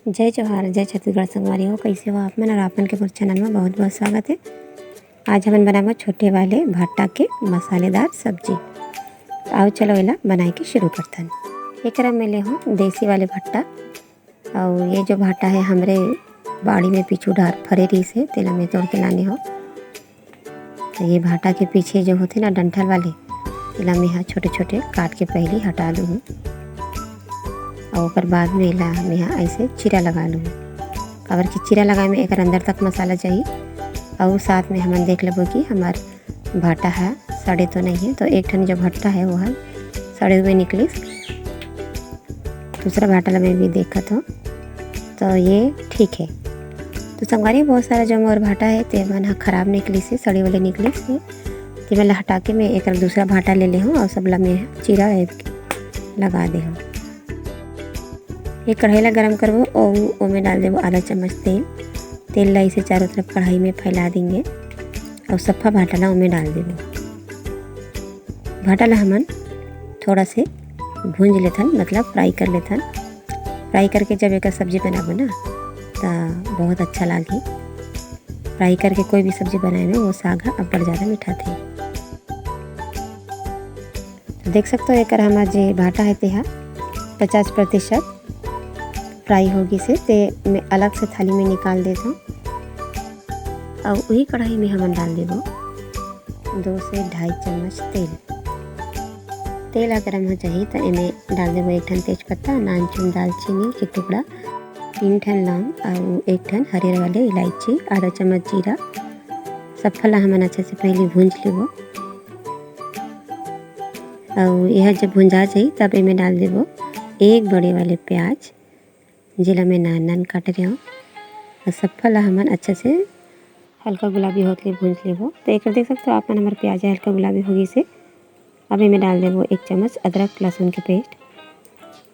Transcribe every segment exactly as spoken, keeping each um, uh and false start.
जय जोहार, जय छत्तीसगढ़ संगवारी हो। कैसे हो आप मन? और आप मन के मोर चैनल में बहुत बहुत स्वागत है। आज हमन बनाबो छोटे वाले भाटा के मसालेदार सब्जी। तो आओ चलो एला बनाए के शुरू करथन। एकरा में ले हो देसी वाले भाटा, और ये जो भाटा है हमरे बाड़ी में पीछू डार फरे रहिस हे, तेला मैं तोड़ के लाने हो। तो ये भाटा के पीछे जो होथे ना डंठल वाले, एला मेहा छोटे-छोटे काट के पहिली हटा लूहूँ। और ओकर बाद में एला मेहा ऐसे चीरा लगा लूहूँ। काबर कि चीरा लगाए में एकर अंदर तक मसाला जाही। और साथ में हमन देख लेबो कि हमार भाटा ह सड़े तो नहीं है। तो एक ठन जो भट्टा है वो ह सड़े हुए निकलिस। दूसरा भाटा ला मैं भी देखत हूँ, तो ये ठीक है। तो संगवारी, बहुत सारा जो मोर भाटा है ते मन ह खराब निकलिस हे, सड़े वाले निकलिस हे। ते मन ला हटा के मैं एक दूसरा भाटा ले ले हूँ और सब ला मैं चीरा लगा दे हूँ। ये कढ़ाई ला गरम करबो और ओमे डाल देबो आधा चम्मच तेल। तेल ला इसे चारों तरफ कढ़ाई में फैला देंगे और सफा भाटा ला ओमे डाल देबो। भाटा ला हमन थोड़ा से भूंज लेथन, मतलब फ्राई कर लेथन। फ्राई करके जब एकर सब्जी बनाबो ना, त बहुत अच्छा लागही। फ्राई करके कोई भी सब्जी बनाए में वो साग ह अब्बड़ ज़्यादा मिठाथे। तो देख सकते हो, एकर हमर जे भाटा है, तेहा पचास प्रतिशत फ्राई हो गिस हे। ते मैं अलग से थाली में निकाल देत हूँ। और वही कढ़ाई में हमन डाल देबो दो से ढाई चम्मच तेल। तेल ह गरम हो जाही, तो एमे डाल देबो एक ठन तेजपत्ता, नानचुन दालचीनी के टुकड़ा, तीन ठन लौंग और एक ठन हरियर वाले इलायची, आधा चम्मच जीरा। सफा ला हमन अच्छा से पहले भूंज लेबो। और यह जब भुंजा जाही, तब एमे डाल देबो एक बड़े वाले प्याज, जेला मैं नान नान काट रहे हूँ। और सफा ला हमन अच्छा से हल्का गुलाबी होत ले भूंज लेबो। तो एकर देख सकते हो आप मन, हमर प्याज ह हल्का गुलाबी हो गिस हे। अब एमे डाल देबो एक चम्मच अदरक लहसुन के पेस्ट,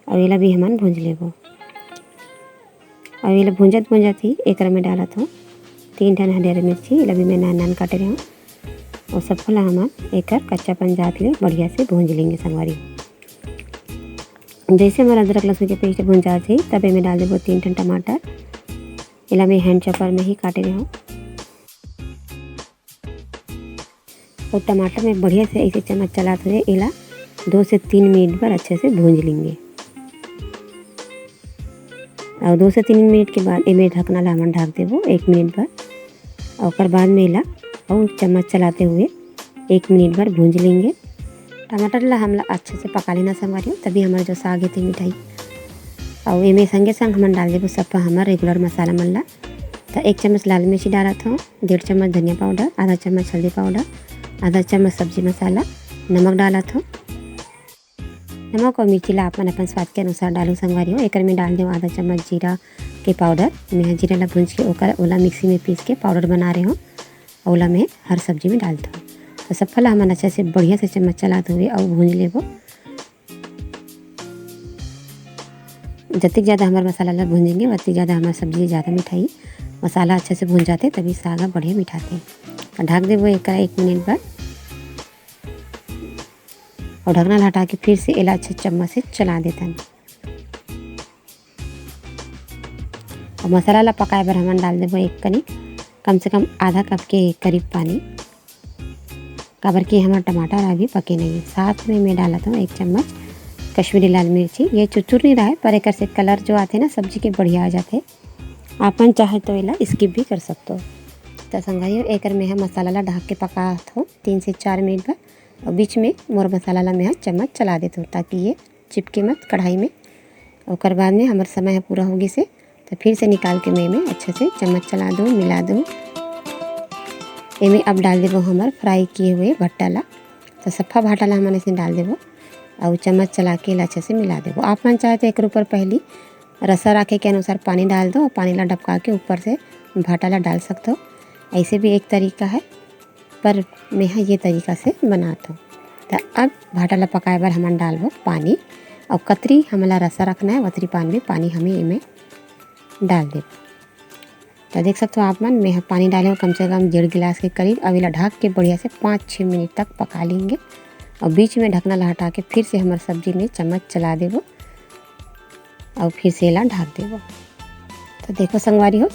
और एला भी हमन भूंज लेबो। और एला भूंजत भूंजत ही एकरा में डालत हूँ तीन ठन हरियर मिर्ची, एला भी मैं नान नान काट रहे हूँ। और सफा ला हमन एकर कच्चापन जात ले बढ़िया से भूंज लेंगे संगवारी। जैसे हमारा अदरक लहसुन के पेस्ट भुंजा जाही, तब एमे डाल देबो तीन ठन टमाटर। एला मैं हैंड चॉपर में ही काटे रहे हूँ। और टमाटर में बढ़िया से ऐसे चम्मच चलात हुए एला दो से तीन मिनट बर अच्छे से भूंज लेंगे। और दो से तीन मिनट के बाद एमे ढकना ला हमन ढक देबो एक मिनट बर। और ओकर बाद में एला और चम्मच चलाते हुए एक मिनट बर भूंज लेंगे। टमाटर ला हमला अच्छे से पका लेना संगवारी हो, तभी हमार जो साग है ते मिठाई। और एमे संगे संग हमन डाल देबो सफा हमार रेगुलर मसाला मन ला। तो एक चम्मच लाल मिर्ची डालत हूँ, डेढ़ चम्मच धनिया पाउडर, आधा चम्मच हल्दी पाउडर, आधा चम्मच सब्जी मसाला, नमक डालत हूँ। नमक और मिर्ची ला अपन अपन स्वाद के अनुसार डालू संगवारी हो। एकर में डाल देव आधा चम्मच जीरा के पाउडर। मैं ह जीरा ला भूंज के ओकर ओला मिक्सी में पीस के पाउडर बना रहे हूँ। ओला मैं हर सब्जी में डालता हूँ। तो सफा ला हमन अच्छा से बढ़िया से चम्मच चलाते हुए और भूंज लेबो। जतिक ज़्यादा हमार मसाला ला भूंजेंगे, ओतिक ज़्यादा हमार सब्जी ज़्यादा मिठाई। मसाला अच्छे से भूंज जाते, तभी साग ह बढ़िया मिठाते। और ढक देबो एक, एक मिनट बाद। और ढकना ला हटा के फिर से एला अच्छे चम्मच से चला देथन। और मसाला ला पकाए बर हमन डाल देबो एक कनी, कम से कम आधा कप के करीब पानी, काबर कि हमर टमाटर अभी पके नहीं है। साथ में मैं डालत हूँ एक चम्मच कश्मीरी लाल मिर्ची। ये चुरचुर नहीं रहे, पर एकर से कलर जो आते ना सब्जी के, बढ़िया आ जाते। आपन चाहे तो एला स्किप भी कर सकते हो। तो संगवारी हो, एकर में हम मसाला ला ढक के पकात हो तीन से चार मिनट बर, और बीच में मोर मसाला ला मैं ह चम्मच चला देत हूँ, ताकि ये चिपके मत कढ़ाई में। ओकर बाद में हमर समय ह पूरा हो गिस हे, तो फिर से निकाल के मैं एमे अच्छे से चम्मच चला दूँ, मिला दूँ। एमे अब डाल देबो हमर फ्राई किए हुए भट्टा ला। तो सफा भाटा ला हमन ऐसे डाल देबो और चम्मच चला के एला अच्छे से मिला देबो। आप मन चाहे तो एकर ऊपर पहली रसा राखे के अनुसार पानी डाल दो और पानी ला डबका के ऊपर से भाटा ला डाल सकते हो। ऐसे भी एक तरीका है, पर मैं ह ये तरीका से बनात हूँ। तो अब भाटा ला पकाए बर हमन डालबो पानी, और कतरी हमला रसा रखना है, वतरी पान में पानी हमें एमे डाल देबो। तो देख सकते हो आप मन, मैं ह पानी डाले हूँ कम से कम डेढ़ गिलास के करीब। अब एला ढक के बढ़िया से पाँच छः मिनट तक पका लेंगे, और बीच में ढकना ला हटा के फिर से हमर सब्जी में चम्मच चला देबो, और फिर से एला ढक देबो। तो देखो संगवारी हो,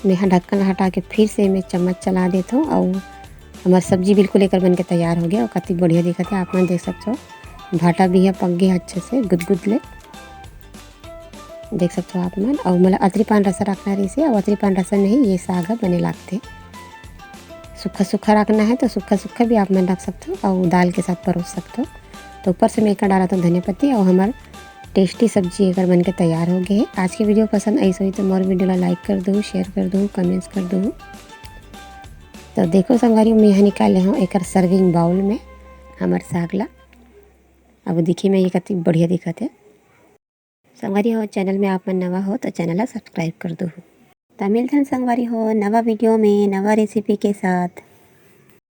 मैं ह ढक्कन ला हटा के फिर से मैं चम्मच चला देत हूँ। अउ हमर सब्जी बिल्कुल एकर बन के तैयार हो गया अउ कति बढ़िया दिखत हे। आप मन देख सकत हो, भाटा भी ह पक गया अच्छे से गुदगुद ले, देख सकत हो आप मन। अउ मोला अतरी पान रसा रखना रहिसे, अउ अतरी पान रसा में ही ये साग ह बने लागथे। सूखा सूखा रखना है तो सूखा सूखा भी आप मन रख सकत हो अउ दाल के साथ परोस सकत हो। तो ऊपर से मैं एकर डालत हूँ धनिया पत्ती अउ हमर टेस्टी सब्जी एकर बन के तैयार हो गए है। आज के वीडियो पसंद आइस होही तो मोर वीडियो ला लाइक कर दो, शेयर कर दो, कमेंट्स कर दो। तो देखो संगवारी, मैं यहाँ निकाले हूँ एकर सर्विंग बाउल में हमर साग ला। अब देखिए मैं ये कति बढ़िया दिखत है। संगवारी हो, चैनल में आप मन नवा हो तो चैनल ला सब्सक्राइब कर दो। तो मिलथन संगवारी हो नवा वीडियो में नवा रेसिपी के साथ।